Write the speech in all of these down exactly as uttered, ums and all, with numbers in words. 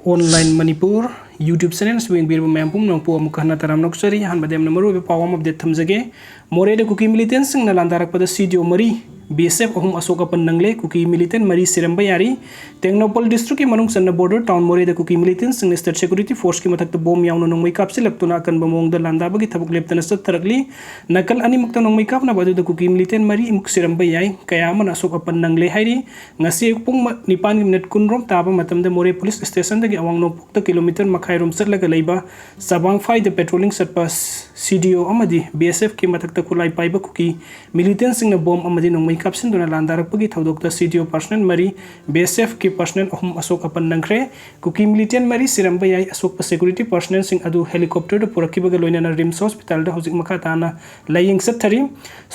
Online Manipur YouTube channel ꯑꯁꯤꯕꯨ ꯌꯦꯡꯕꯤꯔꯤꯕ ꯃꯌꯥꯝ ꯄꯨꯝꯅꯃꯛꯄꯨ ꯑꯃꯨꯛꯀ ꯍꯟꯅ ꯇꯔꯥꯝꯅ ꯑꯣꯛꯆꯔꯤ꯫ ꯑꯍꯥꯟꯕꯗ ꯌꯥꯝꯅ ꯃꯔꯨꯑꯣꯏꯕ ꯄꯥꯎ ꯑꯃ update ꯊꯝꯖꯒꯦ꯫ ꯃꯣꯔꯦꯗ ꯀꯨꯀꯤ militantꯁꯤꯡꯅ ꯂꯥꯟꯗꯥꯔꯛꯄꯗ C D O ꯃꯔꯤ, B S F ꯑꯍꯨꯝ ꯑꯁꯣꯛ ꯑꯄꯟ ꯅꯪꯂꯦ꯫ ꯀꯨꯀꯤ militant ꯃꯔꯤ ꯁꯤꯔꯝꯕ ꯌꯥꯔꯤ꯫ ꯇꯦꯡꯅꯧꯄꯜ districtꯀꯤ ꯃꯅꯨꯡ ꯆꯟꯅ border town ꯃꯣꯔꯦꯗ ꯀꯨꯀꯤ militantꯁꯤꯡꯅ state security forceꯀꯤ ꯃꯊꯛꯇ bomb ꯌꯥꯎꯅ ꯅꯣꯡꯃꯩ ꯀꯥꯞꯁꯤꯜꯂꯛꯇꯨꯅ ꯑꯀꯟꯕ ꯃꯑꯣꯡꯗ ꯂꯥꯟꯗꯥꯕꯒꯤ ꯊꯕꯛ ꯂꯦꯞꯇꯅ ꯆꯠꯊꯔꯛꯂꯤ꯫ ꯅꯥꯀꯜ ꯑꯅꯤꯃꯛꯇ ꯅꯣꯡꯃꯩ ꯀꯥꯞꯅꯕ ꯑꯗꯨꯗ ꯀꯨꯀꯤ militant ꯃꯔꯤꯃꯨꯛ ꯁꯤꯔꯝꯕ ꯌꯥꯏ꯫ ꯀꯌꯥ ꯑꯃꯅ ꯑꯁꯣꯛ ꯑꯄꯟ ꯅꯪꯂꯦ ꯍꯥꯏꯔꯤ꯫ ꯉꯁꯤ ꯑꯌꯨꯛ ꯄꯨꯡ ꯃ-, ꯅꯤꯄꯥꯟꯒꯤ minute ꯀꯨꯟ ꯔꯣꯝ ꯇꯥꯕ ꯃꯇꯝꯗ ꯃꯣꯔꯦ police stationꯗꯒꯤ ꯑꯋꯥꯡ ꯅꯣꯡꯄꯣꯛꯇ kilometre ꯃꯈꯥꯏ ꯔꯣꯝ ꯆꯠꯂꯒ ꯂꯩꯕ ꯆꯕꯥꯡꯐꯥꯏꯗ patrolling ꯆꯠꯄ C D O ꯑꯃꯗꯤ B S Fꯀꯤ ꯃꯊꯛꯇ ꯈꯨꯠꯂꯥꯏ ꯄꯥꯏꯕ ꯀꯨꯀꯤ militantꯁꯤꯡꯅ bomb ꯑꯃꯗꯤ ꯅꯣꯡꯃꯩ ꯀꯥꯞꯁꯤꯟꯗꯨꯅ ꯂꯥꯟꯗꯥꯔꯛꯄꯒꯤ ꯊꯧꯗꯣꯛꯇ C D O personnel ꯃꯔꯤ, B S Fꯀꯤ personnel ꯑꯍꯨꯝ ꯑꯁꯣꯛ ꯑꯄꯟ ꯅꯪꯈ꯭ꯔꯦ꯫ ꯀꯨꯀꯤ militant ꯃꯔꯤ ꯁꯤꯔꯝꯕ ꯌꯥꯏ꯫ ꯑꯁꯣꯛꯄ security personnelꯁꯤꯡ ꯑꯗꯨ helicopterꯗ ꯄꯨꯔꯛꯈꯤꯕꯒ ꯂꯣꯏꯅꯅ RIMS hospitalꯗ ꯍꯧꯖꯤꯛ ꯃꯈꯥ ꯇꯥꯅ ꯂꯥꯌꯦꯡ ꯆꯠꯊꯔꯤ꯫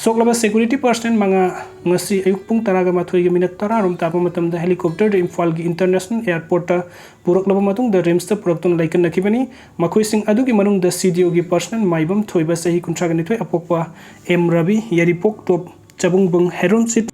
ꯁꯣꯛꯂꯕ security personnel ꯃꯉꯥ ꯉꯁꯤ ꯑꯌꯨꯛ ꯄꯨꯡ ꯇꯔꯥꯒ ꯃꯥꯊꯣꯏꯒꯤ minute ꯇꯔꯥ ꯔꯣꯝ ꯇꯥꯕ ꯃꯇꯝꯗ helicopterꯗ ꯏꯝꯐꯥꯜꯒꯤ international airportꯇ ꯄꯨꯔꯛꯂꯕ ꯃꯇꯨꯡꯗ RIMSꯇ ꯄꯨꯔꯛꯇꯨꯅ ꯂꯥꯏꯀꯠꯅꯈꯤꯕꯅꯤ꯫ ꯃꯈꯣꯏꯁꯤꯡ ꯑꯗꯨꯒꯤ ꯃꯅꯨꯡꯗ C D Oꯒꯤ personnel ꯃꯥꯏꯕꯝ ꯊꯣꯏꯕ, ꯆꯍꯤ ꯀꯨꯟꯊ꯭ꯔꯥꯒ ꯅꯤꯊꯣꯏ, ꯑꯄꯣꯛꯄ M ꯔꯕꯤ, ꯌꯥꯏꯔꯤꯄꯣꯛ ꯇꯣꯞ ꯆꯕꯨꯡꯕꯨꯡ ꯍꯦꯔꯣꯟꯁꯤꯠ,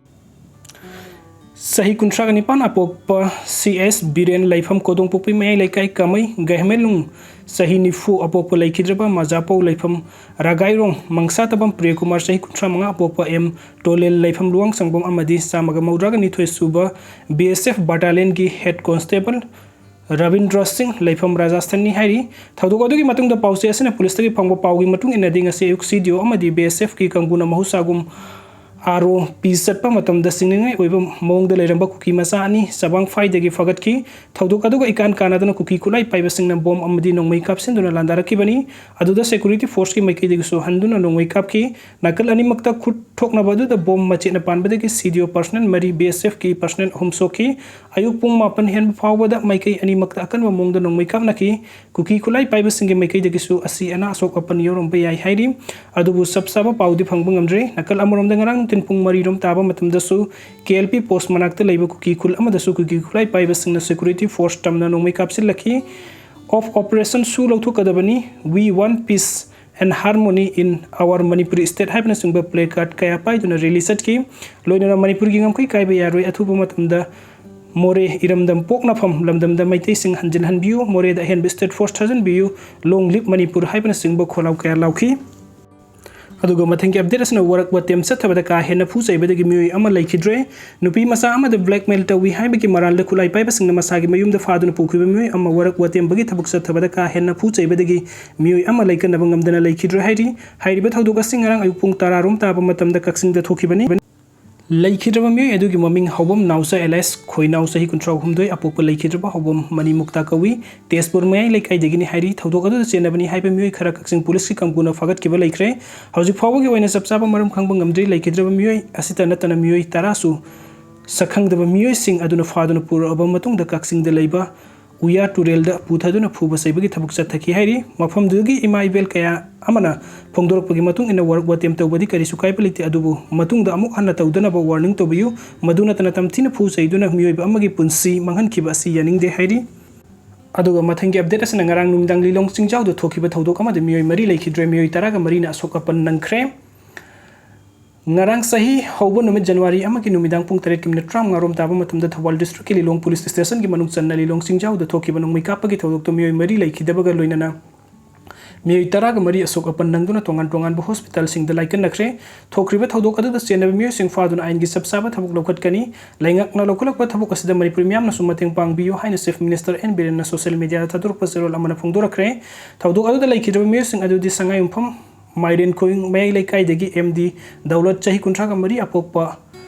ꯆꯍꯤ ꯀꯨꯟꯊ꯭ꯔꯥꯒ ꯅꯤꯄꯥꯟ, ꯑꯄꯣꯛꯄ C S ꯕꯤꯔꯦꯟ, ꯂꯩꯐꯝ ꯀꯣꯗꯣꯡꯄꯣꯛꯄꯤ ꯃꯌꯥꯏ ꯂꯩꯀꯥꯏ ꯀꯃꯩ ꯒꯥꯏꯍꯃꯦꯂꯨꯡ, ꯆꯍꯤ ꯅꯤꯐꯨ, ꯑꯄꯣꯛꯄ ꯂꯩꯈꯤꯗ꯭ꯔꯕ ꯃꯖꯥꯄꯧ, ꯂꯩꯐꯝ ꯔꯥꯒꯥꯏꯔꯣꯡ, ꯃꯪꯁꯥꯇꯕꯝ ꯄ꯭ꯔꯤꯌꯀꯨꯃꯥꯔ, ꯆꯍꯤ ꯀꯨꯟꯊ꯭ꯔꯥ ꯃꯉꯥ, ꯑꯄꯣꯛꯄ M ꯇꯣꯂꯦꯜ, ꯂꯩꯐꯝ ꯂꯨꯋꯥꯡꯁꯪꯕꯝ ꯑꯃꯗꯤ ꯆꯥꯝꯃꯒ ꯃꯧꯗ꯭ꯔꯥꯒ ꯅꯤꯊꯣꯏ ꯁꯨꯕ B S F battalionꯒꯤ head constable Rabindra ꯁꯤꯡ, ꯂꯩꯐꯝ ꯔꯥꯖꯁꯊꯥꯟꯅꯤ ꯍꯥꯏꯔꯤ꯫ ꯊꯧꯗꯣꯛ ꯑꯗꯨꯒꯤ ꯃꯇꯨꯡꯗ ꯄꯥꯎꯆꯦ ꯑꯁꯤꯅ policeꯇꯒꯤ ꯐꯪꯕ ꯄꯥꯎꯒꯤ ꯃꯇꯨꯡ ꯏꯟꯅꯗꯤ ꯉꯁꯤ ꯑꯌꯨꯛ C D O ꯑꯃꯗꯤ B S Fꯀꯤ ꯀꯥꯡꯕꯨꯅ ꯃꯍꯧꯁꯥꯒꯨꯝ R O P ꯆꯠꯄ ꯃꯇꯝꯗ ꯆꯤꯡꯅꯅꯤꯡꯉꯥꯏ ꯑꯣꯏꯕ ꯃꯑꯣꯡꯗ ꯂꯩꯔꯝꯕ ꯀꯨꯀꯤ ꯃꯆꯥ ꯑꯅꯤ ꯆꯕꯥꯡꯐꯥꯏꯗꯒꯤ ꯐꯒꯠꯈꯤ꯫ ꯊꯧꯗꯣꯛ ꯑꯗꯨꯒ ꯏꯀꯥꯟ ꯀꯥꯟꯅꯗꯅ ꯀꯨꯀꯤ ꯈꯨꯠꯂꯥꯏ ꯄꯥꯏꯕꯁꯤꯡꯅ bomb ꯑꯃꯗꯤ ꯅꯣꯡꯃꯩ ꯀꯥꯞꯁꯤꯟꯗꯨꯅ ꯂꯥꯟꯗꯥꯔꯛꯈꯤꯕꯅꯤ꯫ ꯑꯗꯨꯗ security forceꯀꯤ ꯃꯥꯏꯀꯩꯗꯒꯤꯁꯨ ꯍꯟꯗꯨꯅ ꯅꯣꯡꯃꯩ ꯀꯥꯞꯈꯤ꯫ ꯅꯥꯀꯜ ꯑꯅꯤꯃꯛꯇ ꯈꯨꯠ ꯊꯣꯛꯅꯕ ꯑꯗꯨꯗ bomb ꯃꯆꯦꯠꯅ ꯄꯥꯟꯕꯗꯒꯤ C D O personnel ꯃꯔꯤ, B S Fꯀꯤ personnel ꯑꯍꯨꯝ ꯁꯣꯛꯈꯤ꯫ ꯑꯌꯨꯛ ꯄꯨꯡ ꯃꯥꯄꯟ ꯍꯦꯟꯕ ꯐꯥꯎꯕꯗ ꯃꯥꯏꯀꯩ ꯑꯅꯤꯃꯛꯇ ꯑꯀꯟꯕ ꯃꯑꯣꯡꯗ ꯅꯣꯡꯃꯩ ꯀꯥꯞꯅꯈꯤ꯫ ꯀꯨꯀꯤ ꯈꯨꯠꯂꯥꯏ ꯄꯥꯏꯕꯁꯤꯡꯒꯤ ꯃꯥꯏꯀꯩꯗꯒꯤꯁꯨ ꯑꯁꯤ ꯑꯅꯥ ꯑꯁꯣꯛ ꯑꯄꯟ ꯌꯥꯎꯔꯝꯕ ꯌꯥꯏ ꯍꯥꯏꯔꯤ꯫ ꯑꯗꯨꯕꯨ ꯆꯞ ꯆꯥꯕ ꯄꯥꯎꯗꯤ ꯐꯪꯕ ꯉꯝꯗ꯭ꯔꯤ꯫ ꯅꯥꯀꯜ ꯑꯃꯔꯣꯝꯗ ꯉꯔꯥꯡ ꯅꯨꯡꯊꯤꯜ ꯄꯨꯡ ꯃꯔꯤ ꯔꯣꯝ ꯇꯥꯕ ꯃꯇꯝꯗꯁꯨ K L P post ꯃꯅꯥꯛꯇ ꯂꯩꯕ ꯀꯨꯀꯤ ꯈꯨꯜ ꯑꯃꯗꯁꯨ ꯀꯨꯀꯤ ꯈꯨꯠꯂꯥꯏ ꯄꯥꯏꯕꯁꯤꯡꯅ security force ꯇꯝꯅ ꯅꯣꯡꯃꯩ ꯀꯥꯞꯁꯤꯜꯂꯛꯈꯤ꯫ Off operation ꯁꯨ ꯂꯧꯊꯣꯛꯀꯗꯕꯅꯤ, We want peace and harmony in our Manipuri state ꯍꯥꯏꯕꯅꯆꯤꯡꯕ placard ꯀꯌꯥ ꯄꯥꯏꯗꯨꯅ rally ꯆꯠꯈꯤ꯫ ꯂꯣꯏꯅꯅ ꯃꯅꯤꯄꯨꯔꯒꯤ ꯉꯝꯈꯩ ꯀꯥꯏꯕ ꯌꯥꯔꯣꯏ, ꯑꯊꯨꯕ ꯃꯇꯝꯗ ꯃꯣꯔꯦ ꯏꯔꯝꯗꯝ ꯄꯣꯛꯅꯐꯝ ꯂꯝꯗꯝꯗ ꯃꯩꯇꯩꯁꯤꯡ ꯍꯟꯖꯤꯟꯍꯟꯕꯤꯌꯨ, ꯃꯣꯔꯦꯗ ꯑꯍꯦꯟꯕ state force ꯊꯥꯖꯤꯟꯕꯤꯌꯨ, Long live Manipur ꯍꯥꯏꯕꯅꯆꯤꯡꯕ ꯈꯣꯜꯂꯥꯎ ꯀꯌꯥ ꯂꯥꯎꯈꯤ꯫ ꯑꯗꯨꯒ ꯃꯊꯪꯒꯤ update ꯑꯁꯤꯅ ꯋꯥꯔꯛ ꯋꯥꯇꯦꯝ ꯆꯠꯊꯕꯗ ꯀꯥ ꯍꯦꯟꯅ ꯐꯨ ꯆꯩꯕꯗꯒꯤ ꯃꯤꯑꯣꯏ ꯑꯃ ꯂꯩꯈꯤꯗ꯭ꯔꯦ꯫ ꯅꯨꯄꯤ ꯃꯆꯥ ꯑꯃꯗ blackmail ꯇꯧꯏ ꯍꯥꯏꯕꯒꯤ ꯃꯔꯥꯜꯗ ꯈꯨꯠꯂꯥꯏ ꯄꯥꯏꯕꯁꯤꯡꯅ ꯃꯁꯥꯒꯤ ꯃꯌꯨꯝꯗ ꯐꯥꯗꯨꯅ ꯄꯨꯈꯤꯕ ꯃꯤꯑꯣꯏ ꯑꯃ ꯋꯥꯔꯛ ꯋꯥꯇꯦꯝꯕꯒꯤ ꯊꯕꯛ ꯆꯠꯊꯕꯗ ꯀꯥ ꯍꯦꯟꯅ ꯐꯨ ꯆꯩꯕꯗꯒꯤ ꯃꯤꯑꯣꯏ ꯑꯃ ꯂꯩꯀꯠꯅꯕ ꯉꯝꯗꯅ ꯂꯩꯈꯤꯗ꯭ꯔꯦ ꯍꯥꯏꯔꯤ꯫ ꯍꯥꯏꯔꯤꯕ ꯊꯧꯗꯣꯛ ꯑꯁꯤ ꯉꯔꯥꯡ ꯑꯌꯨꯛ ꯄꯨꯡ ꯇꯔꯥ ꯔꯣꯝ ꯇꯥꯕ ꯃꯇꯝꯗ ꯀꯛꯆꯤꯡꯗ ꯊꯣꯛꯈꯤꯕꯅꯤ꯫ ꯂꯩꯈꯤꯗ꯭ꯔꯕ ꯃꯤꯑꯣꯏ ꯑꯗꯨꯒꯤ ꯃꯃꯤꯡ ꯍꯥꯎꯕꯝ ꯅꯥꯎꯆꯥ alias ꯈꯣꯏꯅꯥꯎ, ꯆꯍꯤ ꯀꯨꯟꯊ꯭ꯔꯥ ꯍꯨꯝꯗꯣꯏ, ꯑꯄꯣꯛꯄ ꯂꯩꯈꯤꯗ꯭ꯔꯕ ꯍꯥꯎꯕꯝ ꯃꯅꯤꯃꯨꯛꯇꯥ ꯀꯧꯏ꯫ ꯇꯦꯖꯄꯨꯔ ꯃꯌꯥꯏ ꯂꯩꯀꯥꯏꯗꯒꯤꯅꯤ ꯍꯥꯏꯔꯤ꯫ ꯊꯧꯗꯣꯛ ꯑꯗꯨꯗ ꯆꯦꯟꯅꯕꯅꯤ ꯍꯥꯏꯕ ꯃꯤꯑꯣꯏ ꯈꯔ ꯀꯛꯆꯤꯡ ꯄꯨꯂꯤꯁꯀꯤ ꯀꯥꯡꯕꯨꯅ ꯐꯥꯒꯠꯈꯤꯕ ꯂꯩꯈ꯭ꯔꯦ꯫ ꯍꯧꯖꯤꯛ ꯐꯥꯎꯕꯒꯤ ꯑꯣꯏꯅ ꯆꯞ ꯆꯥꯕ ꯃꯔꯝ ꯈꯪꯕ ꯉꯝꯗ꯭ꯔꯤ꯫ ꯂꯩꯈꯤꯗ꯭ꯔꯕ ꯃꯤꯑꯣꯏ ꯑꯁꯤꯇ ꯅꯠꯇꯅ ꯃꯤꯑꯣꯏ ꯇꯔꯥꯁꯨ ꯁꯛꯈꯪꯗꯕ ꯃꯤꯑꯣꯏꯁꯤꯡ ꯑꯗꯨꯅ ꯐꯥꯗꯨꯅ ꯄꯨꯔꯛꯑꯕ ꯃꯇꯨꯡꯗ ꯀꯛꯆꯤꯡꯗ ꯂꯩꯕ ꯎꯌꯥ ꯇꯨꯔꯦꯜꯗ ꯄꯨꯊꯗꯨꯅ ꯐꯨꯕ ꯆꯩꯕꯒꯤ ꯊꯕꯛ ꯆꯠꯊꯈꯤ ꯍꯥꯏꯔꯤ꯫ ꯃꯐꯝꯗꯨꯒꯤ ꯏꯃꯥ ꯏꯕꯦꯜ ꯀꯌꯥ ꯑꯃꯅ ꯐꯣꯡꯗꯣꯔꯛꯄꯒꯤ ꯃꯇꯨꯡ ꯏꯟꯅ ꯋꯥꯔꯛ ꯋꯥꯇꯦꯝ ꯇꯧꯕꯗꯤ ꯀꯔꯤꯁꯨ ꯀꯥꯏꯕ ꯂꯩꯇꯦ, ꯑꯗꯨꯕꯨ ꯃꯇꯨꯡꯗ ꯑꯃꯨꯛ ꯍꯟꯅ ꯇꯧꯗꯅꯕ warning ꯇꯧꯕꯤꯌꯨ꯫ ꯃꯗꯨ ꯅꯠꯇꯅ ꯇꯝꯊꯤꯅ ꯐꯨ ꯆꯩꯗꯨꯅ ꯃꯤꯑꯣꯏꯕ ꯑꯃꯒꯤ ꯄꯨꯟꯁꯤ ꯃꯥꯡꯍꯟꯈꯤꯕ ꯑꯁꯤ ꯌꯥꯅꯤꯡꯗꯦ ꯍꯥꯏꯔꯤ꯫ ꯑꯗꯨꯒ ꯃꯊꯪꯒꯤ update ꯑꯁꯤꯅ ꯉꯔꯥꯡ ꯅꯨꯃꯤꯗꯥꯡ ꯂꯤꯂꯣꯡ ꯆꯤꯡꯖꯥꯎꯗ ꯊꯣꯛꯈꯤꯕ ꯊꯧꯗꯣꯛ ꯑꯃꯗ ꯃꯤꯑꯣꯏ ꯃꯔꯤ ꯂꯩꯈꯤꯗ꯭ꯔꯦ, ꯃꯤꯑꯣꯏ ꯇꯔꯥꯒ ꯃꯔꯤꯅ ꯑꯁꯣꯛ ꯑꯄꯟ ꯅꯪꯈ꯭ꯔꯦ꯫ ꯉꯔꯥꯡ ꯆꯍꯤ ꯍꯧꯕ ꯅꯨꯃꯤꯠ January ꯑꯃꯒꯤ ꯅꯨꯃꯤꯗꯥꯡ ꯄꯨꯡ ꯇꯔꯦꯠꯀꯤ minute ꯇꯔꯥꯃꯉꯥ ꯔꯣꯝ ꯇꯥꯕ ꯃꯇꯝꯗ ꯊꯧꯕꯥꯜ districtꯀꯤ ꯂꯤꯂꯣꯡ police stationꯒꯤ ꯃꯅꯨꯡ ꯆꯟꯅ ꯂꯤꯂꯣꯡ ꯆꯤꯡꯖꯥꯎꯗ ꯊꯣꯛꯈꯤꯕ ꯅꯣꯡꯃꯩ ꯀꯥꯞꯄꯒꯤ ꯊꯧꯗꯣꯛꯇ ꯃꯤꯑꯣꯏ ꯃꯔꯤ ꯂꯩꯈꯤꯗꯕꯒ ꯂꯣꯏꯅꯅ ꯃꯤꯑꯣꯏ ꯇꯔꯥꯒ ꯃꯔꯤ ꯑꯁꯣꯛ ꯑꯄꯟ ꯅꯪꯗꯨꯅ ꯇꯣꯉꯥꯟ ꯇꯣꯉꯥꯟꯕ hospitalꯁꯤꯡꯗ ꯂꯥꯏꯀꯠꯅꯈ꯭ꯔꯦ꯫ ꯊꯣꯛꯈ꯭ꯔꯤꯕ ꯊꯧꯗꯣꯛ ꯑꯗꯨꯗ ꯆꯦꯟꯅꯕ ꯃꯤꯑꯣꯏꯁꯤꯡ ꯐꯥꯗꯨꯅ ꯑꯥꯏꯟꯒꯤ ꯆꯞ ꯆꯥꯕ ꯊꯕꯛ ꯂꯧꯈꯠꯀꯅꯤ꯫ ꯂꯩꯉꯥꯛꯅ ꯂꯧꯈꯠꯂꯛꯄ ꯊꯕꯛ ꯑꯁꯤꯗ ꯃꯅꯤꯄꯨꯔ ꯃꯤꯌꯥꯝꯅꯁꯨ ꯃꯇꯦꯡ ꯄꯥꯡꯕꯤꯌꯨ ꯍꯥꯏꯅ Chief Minister ꯑꯦꯟ ꯕꯤꯔꯦꯟꯅ social mediaꯗ ꯊꯥꯗꯣꯔꯛꯄ ꯆꯦꯔꯣꯜ ꯑꯃꯅ ꯐꯣꯡꯗꯣꯔꯛꯈ꯭ꯔꯦ꯫ ꯊꯧꯗꯣꯛ ꯑꯗꯨꯗ ꯂꯩꯈꯤꯗ꯭ꯔꯕ ꯃꯤꯑꯣꯏꯁꯤꯡ ꯑꯗꯨꯗꯤ ꯁꯉꯥꯏꯌꯨꯝꯐꯝ ꯃꯥꯏꯔꯦꯟꯈꯣꯡ ꯃꯌꯥꯏ ꯂꯩꯀꯥꯏꯗꯒꯤ ꯑꯦꯝ ꯗꯤ ꯗꯧꯂꯠ, ꯆꯍꯤ ꯀꯨꯟꯊ꯭ꯔꯥꯒ ꯃꯔꯤ, ꯑꯄꯣꯛꯄ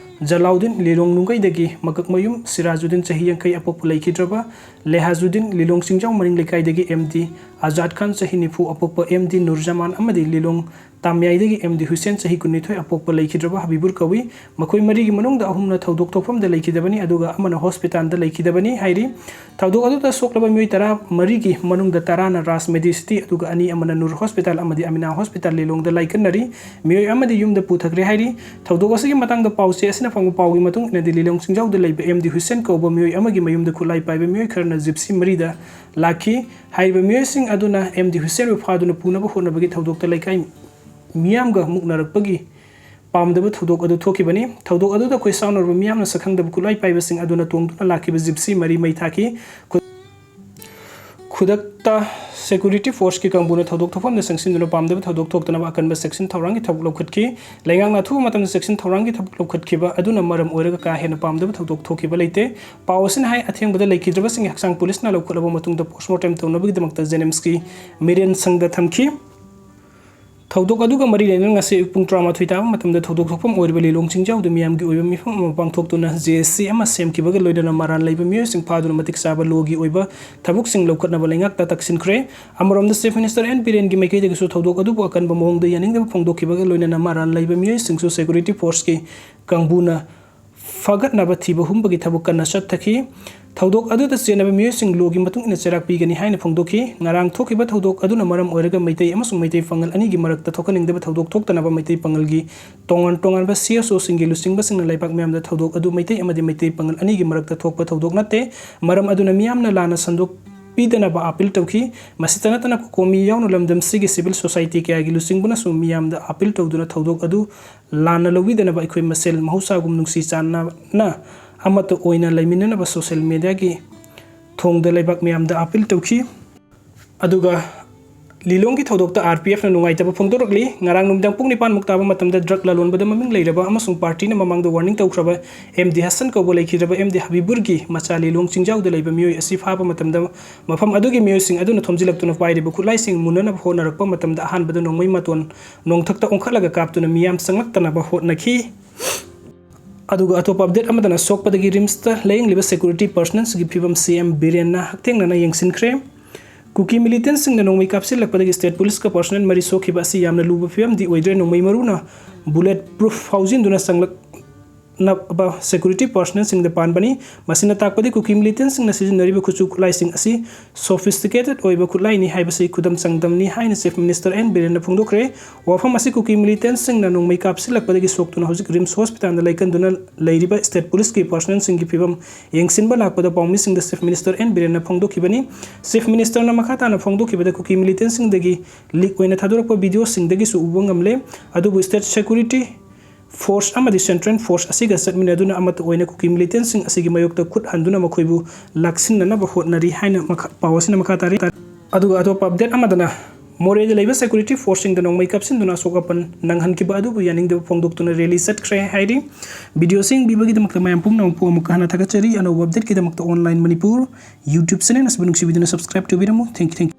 ꯖꯂꯥꯎꯗꯤꯟ, ꯂꯤꯂꯣꯡ ꯅꯨꯡꯒꯩꯗꯒꯤ ꯃꯀꯛꯃꯌꯨꯝ ꯁꯤꯔꯥꯖꯨꯗꯤꯟ, ꯆꯍꯤ ꯌꯥꯡꯈꯩ, ꯑꯄꯣꯛꯄ ꯂꯩꯈꯤꯗ꯭ꯔꯕ ꯂꯦꯍꯥꯖꯨꯗꯤꯟ, ꯂꯤꯂꯣꯡ ꯆꯤꯡꯖꯥꯎ ꯃꯅꯤꯡ ꯂꯩꯀꯥꯏꯗꯒꯤ ꯑꯦꯝ ꯗꯤ ꯑꯖꯥꯗ ꯈꯥꯟ, ꯆꯍꯤ ꯅꯤꯐꯨ, ꯑꯄꯣꯛꯄ ꯑꯦꯝ ꯗꯤ ꯅꯨꯔꯖꯃꯥꯟ ꯑꯃꯗꯤ ꯂꯤꯂꯣꯡ ꯇꯥꯃꯌꯥꯏꯗꯒꯤ ꯑꯦꯝ ꯗꯤ ꯍꯨꯁꯦꯟ, ꯆꯍꯤ ꯀꯨꯟꯅꯤꯊꯣꯏ, ꯑꯄꯣꯛꯄ ꯂꯩꯈꯤꯗ꯭ꯔꯕ ꯍꯕꯤꯕꯨꯔ ꯀꯧꯏ꯫ ꯃꯈꯣꯏ ꯃꯔꯤꯒꯤ ꯃꯅꯨꯡꯗ ꯑꯍꯨꯝꯅ ꯊꯧꯗꯣꯛ ꯊꯣꯛꯐꯝꯗ ꯂꯩꯈꯤꯗꯕꯅꯤ, ꯑꯗꯨꯒ ꯑꯃꯅ hospitalꯗ ꯂꯩꯈꯤꯗꯕꯅꯤ ꯍꯥꯏꯔꯤ꯫ ꯊꯧꯗꯣꯛ ꯑꯗꯨꯗ ꯁꯣꯛꯂꯕ ꯃꯤꯑꯣꯏ ꯇꯔꯥ ꯃꯔꯤꯒꯤ ꯃꯅꯨꯡꯗ ꯇꯔꯥꯅ ꯔꯥꯖ ꯃꯦꯗꯤꯁꯤꯇꯤ, ꯑꯗꯨꯒ ꯑꯅꯤ ꯑꯃꯅ ꯅꯨꯔ ꯍꯣꯁꯄꯤꯇꯥꯜ ꯑꯃꯗꯤ ꯑꯃꯤꯅꯥ ꯍꯣꯁꯄꯤꯇꯥꯜ ꯂꯤꯂꯣꯡꯗ ꯂꯥꯏꯀꯠꯅꯔꯤ꯫ ꯃꯤꯑꯣꯏ ꯑꯃꯗꯤ ꯌꯨꯝꯗ ꯄꯨꯊꯈ꯭ꯔꯦ ꯍꯥꯏꯔꯤ꯫ ꯊꯧꯗꯣꯛ ꯑꯁꯤꯒꯤ ꯃꯇꯥꯡꯗ ꯄꯥꯎꯆꯦ ꯑꯁꯤꯅ ꯐꯪꯕ ꯄꯥꯎꯒꯤ ꯃꯇꯨꯡ ꯏꯟꯅꯗꯤ, ꯂꯤꯂꯣꯡ ꯆꯤꯡꯖꯥꯎꯗ ꯂꯩꯕ ꯑꯦꯝ ꯗꯤ ꯍꯨꯁꯦꯟ ꯀꯧꯕ ꯃꯤꯑꯣꯏ ꯑꯃꯒꯤ ꯃꯌꯨꯝꯗ ꯈꯨꯠꯂꯥꯏ ꯄꯥꯏꯕ ꯃꯤꯑꯣꯏ ꯈꯔꯅ ꯖꯤꯞꯁꯤ ꯃꯔꯤꯗ ꯂꯥꯛꯈꯤ꯫ ꯍꯥꯏꯔꯤꯕ ꯃꯤꯑꯣꯏꯁꯤꯡ ꯑꯗꯨꯅ ꯑꯦꯝ ꯗꯤ ꯍꯨꯁꯦꯟꯕꯨ ꯐꯥꯗꯨꯅ ꯄꯨꯅꯕ ꯍꯣꯠꯅꯕꯒꯤ ꯊꯧꯗꯣꯛꯇ ꯂꯩꯀꯥꯏ ꯃꯤꯌꯥꯝꯒ ꯃꯨꯛꯅꯔꯛꯄꯒꯤ ꯄꯥꯝꯗꯕ ꯊꯧꯗꯣꯛ ꯑꯗꯨ ꯊꯣꯛꯈꯤꯕꯅꯤ꯫ ꯊꯧꯗꯣꯛ ꯑꯗꯨꯗ ꯈꯣꯏꯁꯥꯎꯅꯔꯕ ꯃꯤꯌꯥꯝꯅ ꯁꯛꯈꯪꯗꯕ ꯈꯨꯠꯂꯥꯏ ꯄꯥꯏꯕꯁꯤꯡ ꯑꯗꯨꯅ ꯇꯣꯡꯗꯨꯅ ꯂꯥꯛꯈꯤꯕ ꯖꯤꯞꯁꯤ ꯃꯔꯤ ꯃꯩ ꯊꯥꯈꯤ꯫ ꯈꯨ-, ꯈꯨꯗꯛꯇ security forceꯀꯤ ꯀꯥꯡꯕꯨꯅ ꯊꯧꯗꯣꯛ ꯊꯣꯛꯐꯝꯗ ꯆꯪꯁꯤꯟꯗꯨꯅ ꯄꯥꯝꯗꯕ ꯊꯧꯗꯣꯛ ꯊꯣꯛꯇꯅꯕ ꯑꯀꯟꯕ ꯆꯦꯛꯁꯤꯟ ꯊꯧꯔꯥꯡꯒꯤ ꯊꯕꯛ ꯂꯧꯈꯠꯈꯤ꯫ ꯂꯩꯉꯥꯛꯅ ꯑꯊꯨꯕ ꯃꯇꯝꯗ ꯆꯦꯛꯁꯤꯟ ꯊꯧꯔꯥꯡꯒꯤ ꯊꯕꯛ ꯂꯧꯈꯠꯈꯤꯕ ꯑꯗꯨꯅ ꯃꯔꯝ ꯑꯣꯏꯔꯒ ꯀꯥ ꯍꯦꯟꯅ ꯄꯥꯝꯗꯕ ꯊꯧꯗꯣꯛ ꯊꯣꯛꯈꯤꯕ ꯂꯩꯇꯦ꯫ ꯄꯥꯎ ꯑꯁꯤꯅ ꯍꯥꯏ, ꯑꯊꯦꯡꯕꯗ ꯂꯩꯈꯤꯗ꯭ꯔꯕꯁꯤꯡꯒꯤ ꯍꯛꯆꯥꯡ ꯄꯨꯂꯤꯁꯅ ꯂꯧꯈꯠꯂꯕ ꯃꯇꯨꯡꯗ postmortem ꯇꯧꯅꯕꯒꯤꯗꯃꯛꯇ ꯖꯦꯅꯤꯝꯁꯀꯤ ꯃꯤꯔꯦꯟ ꯁꯪꯗ ꯊꯝꯈꯤ꯫ ꯊꯧꯗꯣꯛ ꯑꯗꯨꯒ ꯃꯔꯤ ꯂꯩꯅꯅ ꯉꯁꯤ ꯑꯌꯨꯛ ꯄꯨꯡ ꯇꯔꯥꯃꯥꯊꯣꯏ ꯇꯥꯕ ꯃꯇꯝꯗ ꯊꯧꯗꯣꯛ ꯊꯣꯛꯐꯝ ꯑꯣꯏꯔꯤꯕ ꯂꯤꯂꯣꯡ ꯆꯤꯡꯖꯥꯎꯗ ꯃꯤꯌꯥꯝꯒꯤ ꯑꯣꯏꯕ ꯃꯤꯐꯝ ꯑꯃ ꯄꯥꯡꯊꯣꯛꯇꯨꯅ ꯖꯦ ꯑꯦꯁ ꯁꯤ ꯑꯃ ꯁꯦꯝꯈꯤꯕꯒ ꯂꯣꯏꯅꯅ ꯃꯔꯥꯜ ꯂꯩꯕ ꯃꯤꯑꯣꯏꯁꯤꯡ ꯐꯥꯗꯨꯅ ꯃꯇꯤꯛ ꯆꯥꯕ ꯂꯣꯒꯤ ꯑꯣꯏꯕ ꯊꯕꯛꯁꯤꯡ ꯂꯧꯈꯠꯅꯕ ꯂꯩꯉꯥꯛꯇ ꯇꯛꯁꯤꯟꯈ꯭ꯔꯦ꯫ ꯑꯃꯔꯣꯝꯗ Chief Minister ꯑꯦꯟ ꯕꯤꯔꯦꯟꯒꯤ ꯃꯥꯏꯀꯩꯗꯒꯤꯁꯨ ꯊꯧꯗꯣꯛ ꯑꯗꯨꯕꯨ ꯑꯀꯟꯕ ꯃꯑꯣꯡꯗ ꯌꯥꯅꯤꯡꯗꯕ ꯐꯣꯡꯗꯣꯛꯈꯤꯕꯒ ꯂꯣꯏꯅꯅ ꯃꯔꯥꯜ ꯂꯩꯕ ꯃꯤꯑꯣꯏꯁꯤꯡꯁꯨ security forceꯀꯤ ꯀꯥꯡꯕꯨꯅ ꯐꯒꯠꯅꯕ ꯊꯤꯕ ꯍꯨꯝꯕꯒꯤ ꯊꯕꯛ ꯀꯟꯅ ꯆꯠꯊꯈꯤ꯫ ꯊꯧꯗꯣꯛ ꯑꯗꯨꯗ ꯆꯦꯟꯅꯕ ꯃꯤꯑꯣꯏꯁꯤꯡ ꯂꯣꯒꯤ ꯃꯇꯨꯡ ꯏꯟꯅ ꯆꯩꯔꯥꯛ ꯄꯤꯒꯅꯤ ꯍꯥꯏꯅ ꯐꯣꯡꯗꯣꯛꯈꯤ꯫ ꯉꯔꯥꯡ ꯊꯣꯛꯈꯤꯕ ꯊꯧꯗꯣꯛ ꯑꯗꯨꯅ ꯃꯔꯝ ꯑꯣꯏꯔꯒ ꯃꯩꯇꯩ ꯑꯃꯁꯨꯡ ꯃꯩꯇꯩ ꯄꯥꯉꯜ ꯑꯅꯤꯒꯤ ꯃꯔꯛꯇ ꯊꯣꯛꯍꯟꯅꯤꯡꯗꯕ ꯊꯧꯗꯣꯛ ꯊꯣꯛꯇꯅꯕ ꯃꯩꯇꯩ ꯄꯥꯉꯜꯒꯤ ꯇꯣꯉꯥꯟ ꯇꯣꯉꯥꯟꯕ ꯁꯤ ꯑꯦꯁ ꯑꯣꯁꯤꯡꯒꯤ ꯂꯨꯆꯤꯡꯕꯁꯤꯡꯅ ꯂꯩꯕꯥꯛ ꯃꯤꯌꯥꯝꯗ ꯊꯧꯗꯣꯛ ꯑꯗꯨ ꯃꯩꯇꯩ ꯑꯃꯗꯤ ꯃꯩꯇꯩ ꯄꯥꯉꯜ ꯑꯅꯤꯒꯤ ꯃꯔꯛꯇ ꯊꯣꯛꯄ ꯊꯧꯗꯣꯛ ꯅꯠꯇꯦ, ꯃꯔꯝ ꯑꯗꯨꯅ ꯃꯤꯌꯥꯝꯅ ꯂꯥꯟꯅ ꯁꯟꯗꯣꯛꯄꯤꯗꯅꯕ ꯑꯥꯄꯤꯜ ꯇꯧꯈꯤ꯫ ꯃꯁꯤꯇ ꯅꯠꯇꯅ ꯀꯣꯀꯣꯃꯤ ꯌꯥꯎꯅ ꯂꯝꯗꯝꯁꯤꯒꯤ civil society ꯀꯌꯥꯒꯤ ꯂꯨꯆꯤꯡꯕꯅꯁꯨ ꯃꯤꯌꯥꯝꯗ ꯑꯥꯄꯤꯜ ꯇꯧꯗꯨꯅ ꯊꯧꯗꯣꯛ ꯑꯗꯨ ꯂꯥꯟꯅ ꯂꯧꯕꯤꯗꯅꯕ ꯑꯩꯈꯣꯏ ꯃꯁꯦꯜ ꯃꯍꯧꯁꯥꯒꯨꯝ ꯅꯨꯡꯁꯤ ꯆꯥꯟꯅꯅ ꯑꯃꯠꯇ ꯑꯣꯏꯅ ꯂꯩꯃꯤꯟꯅꯅꯕ social mediaꯒꯤ ꯊꯣꯡꯗ ꯂꯩꯕꯥꯛ ꯃꯤꯌꯥꯝꯗ ꯑꯥꯄꯤꯜ ꯇꯧꯈꯤ꯫ ꯑꯗꯨꯒ ꯂꯤꯂꯣꯡꯒꯤ ꯊꯧꯗꯣꯛꯇ ꯑꯥꯔ ꯄꯤ ꯑꯦꯐꯅ ꯅꯨꯡꯉꯥꯏꯇꯕ ꯐꯣꯡꯗꯣꯔꯛꯂꯤ꯫ ꯉꯔꯥꯡ ꯅꯨꯃꯤꯗꯥꯡ ꯄꯨꯡ ꯅꯤꯄꯥꯟ ꯃꯨꯛ ꯇꯥꯕ ꯃꯇꯝꯗ drug ꯂꯂꯣꯟꯕꯗ ꯃꯃꯤꯡ ꯂꯩꯔꯕ ꯑꯃꯁꯨꯡ partyꯅ ꯃꯃꯥꯡꯗ warning ꯇꯧꯈ꯭ꯔꯕ ꯑꯦꯝ ꯗꯤ ꯍꯁꯟ ꯀꯧꯕ ꯂꯩꯈꯤꯗ꯭ꯔꯕ ꯑꯦꯝ ꯗꯤ ꯍꯕꯤꯕꯨꯔꯒꯤ ꯃꯆꯥ ꯂꯤꯂꯣꯡ ꯆꯤꯡꯖꯥꯎꯗ ꯂꯩꯕ ꯃꯤꯑꯣꯏ ꯑꯁꯤ ꯐꯥꯕ ꯃꯇꯝꯗ ꯃꯐꯝ ꯑꯗꯨꯒꯤ ꯃꯤꯑꯣꯏꯁꯤꯡ ꯑꯗꯨꯅ ꯊꯣꯝꯖꯤꯜꯂꯛꯇꯨꯅ ꯄꯥꯏꯔꯤꯕ ꯈꯨꯠꯂꯥꯏꯁꯤꯡ ꯃꯨꯟꯅꯅꯕ ꯍꯣꯠꯅꯔꯛꯄ ꯃꯇꯝꯗ ꯑꯍꯥꯟꯕꯗ ꯅꯣꯡꯃꯩ ꯃꯇꯣꯟ ꯅꯣꯡꯊꯛꯇ ꯑꯣꯟꯈꯠꯂꯒ ꯀꯥꯞꯇꯨꯅ ꯃꯤꯌꯥꯝ ꯆꯪꯂꯛꯇꯅꯕ ꯍꯣꯠꯅꯈꯤ꯫ ꯑꯗꯨꯒ ꯑꯇꯣꯞꯄ update ꯑꯃꯗꯅ ꯁꯣꯛꯄꯗꯒꯤ ꯔꯤꯝꯁꯇ ꯂꯥꯌꯦꯡꯂꯤꯕ security personnelꯁꯤꯡꯒꯤ ꯐꯤꯕꯝ ꯁꯤ ꯑꯦꯝ ꯕꯤꯔꯦꯟꯅ ꯍꯛꯊꯦꯡꯅꯅ ꯌꯦꯡꯁꯤꯟꯈ꯭ꯔꯦ꯫ ꯀꯨꯀꯤ militantꯁꯤꯡꯅ ꯅꯣꯡꯃꯩ ꯀꯥꯞꯁꯤꯜꯂꯛꯄꯗꯒꯤ state policeꯀ personnel ꯃꯔꯤ ꯁꯣꯛꯈꯤꯕ ꯑꯁꯤ ꯌꯥꯝꯅ ꯂꯨꯕ ꯐꯤꯕꯝꯗꯤ ꯑꯣꯏꯗ꯭ꯔꯦ꯫ ꯅꯣꯡꯃꯩ ꯃꯔꯨꯅ bullet proof ꯐꯥꯎꯖꯤꯟꯗꯨꯅ ꯆꯪꯂꯛꯅꯕ security personnelꯁꯤꯡꯗ ꯄꯥꯟꯕꯅꯤ꯫ ꯃꯁꯤꯅ ꯇꯥꯛꯄꯗꯤ ꯀꯨꯀꯤ militantꯁꯤꯡꯅ ꯁꯤꯖꯤꯟꯅꯔꯤꯕ ꯈꯨꯠꯁꯨ ꯈꯨꯠꯂꯥꯏꯁꯤꯡ ꯑꯁꯤ sophisticated ꯑꯣꯏꯕ ꯈꯨꯠꯂꯥꯏꯅꯤ ꯍꯥꯏꯕꯁꯤ ꯈꯨꯗꯝ ꯆꯥꯡꯗꯝꯅꯤ ꯍꯥꯏꯅ Chief Minister ꯑꯦꯟ ꯕꯤꯔꯦꯟꯅ ꯐꯣꯡꯗꯣꯛꯈ꯭ꯔꯦ꯫ ꯋꯥꯐꯝ ꯑꯁꯤ ꯀꯨꯀꯤ militantꯁꯤꯡꯅ ꯅꯣꯡꯃꯩ ꯀꯥꯞꯁꯤꯜꯂꯛꯄꯗꯒꯤ ꯁꯣꯛꯇꯨꯅ ꯍꯧꯖꯤꯛ ꯔꯤꯝꯁ ꯍꯣꯁꯄꯤꯇꯥꯜꯗ ꯂꯩꯀꯟꯗꯨꯅ ꯂꯩꯔꯤꯕ state policeꯀꯤ personnelꯁꯤꯡꯒꯤ ꯐꯤꯕꯝ ꯌꯦꯡꯁꯤꯟꯕ ꯂꯥꯛꯄꯗ ꯄꯥꯎꯃꯤꯁꯤꯡꯗ Chief Minister ꯑꯦꯟ ꯕꯤꯔꯦꯟꯅ ꯐꯣꯡꯗꯣꯛꯈꯤꯕꯅꯤ꯫ Chief Ministerꯅ ꯃꯈꯥ ꯇꯥꯅ ꯐꯣꯡꯗꯣꯛꯈꯤꯕꯗ ꯀꯨꯀꯤ militantꯁꯤꯡꯗꯒꯤ leak ꯑꯣꯏꯅ ꯊꯥꯗꯣꯔꯛꯄ videoꯁꯤꯡꯗꯒꯤꯁꯨ ꯎꯕ ꯉꯝꯂꯦ꯫ ꯑꯗꯨꯕꯨ state security ꯐꯣꯔꯁ ꯑꯃꯗꯤ ꯁꯦꯟꯇ꯭ꯔꯦꯜ ꯐꯣꯔꯁ ꯑꯁꯤꯒ ꯆꯠꯃꯤꯟꯅꯗꯨꯅ ꯑꯃꯠꯇ ꯑꯣꯏꯅ ꯀꯨꯀꯤ ꯃꯤꯂꯤꯇꯦꯟꯁꯤꯡ ꯑꯁꯤꯒꯤ ꯃꯥꯌꯣꯛꯇ ꯈꯨꯠ ꯍꯟꯗꯨꯅ ꯃꯈꯣꯏꯕꯨ ꯂꯥꯛꯁꯤꯟꯅꯅꯕ ꯍꯣꯠꯅꯔꯤ ꯍꯥꯏꯅ ꯃꯈꯥ, ꯄꯥꯎ ꯑꯁꯤꯅ ꯃꯈꯥ ꯇꯥꯔꯤ꯫ ꯑꯗꯨꯒ ꯑꯇꯣꯞꯄ ꯑꯞꯗꯦꯠ ꯑꯃꯗꯅ, ꯃꯣꯔꯦꯗ ꯂꯩꯕ ꯁꯦꯀ꯭ꯌꯨꯔꯤꯇꯤ ꯐꯣꯔꯁꯁꯤꯡꯗ ꯅꯣꯡꯃꯩ ꯀꯥꯞꯁꯤꯟꯗꯨꯅ ꯑꯁꯣꯛ ꯑꯄꯟ ꯅꯪꯍꯟꯈꯤꯕ ꯑꯗꯨꯕꯨ ꯌꯥꯅꯤꯡꯗꯕ ꯐꯣꯡꯗꯣꯛꯇꯨꯅ ꯔꯦꯂꯤ ꯆꯠꯈ꯭ꯔꯦ ꯍꯥꯏꯔꯤ꯫ ꯚꯤꯗꯤꯑꯣꯁꯤ ꯌꯦꯡꯕꯤꯕꯒꯤꯗꯃꯛꯇ ꯃꯌꯥꯝ ꯄꯨꯝꯅꯃꯛꯄꯨ ꯑꯃꯨꯛꯀ ꯍꯟꯅ ꯊꯥꯒꯠꯆꯔꯤ꯫ ꯑꯅꯧꯕ ꯑꯞꯗꯦꯠꯀꯤꯗꯃꯛꯇ ꯑꯣꯟꯂꯥꯏꯟ ꯃꯅꯤꯄꯨꯔ YouTube ꯆꯦꯅꯦꯜ ꯑꯁꯤꯕꯨ ꯅꯨꯡꯁꯤꯕꯤꯗꯨꯅ subscribe ꯇꯧꯕꯤꯔꯝꯃꯨ꯫ Thank you, thank you꯫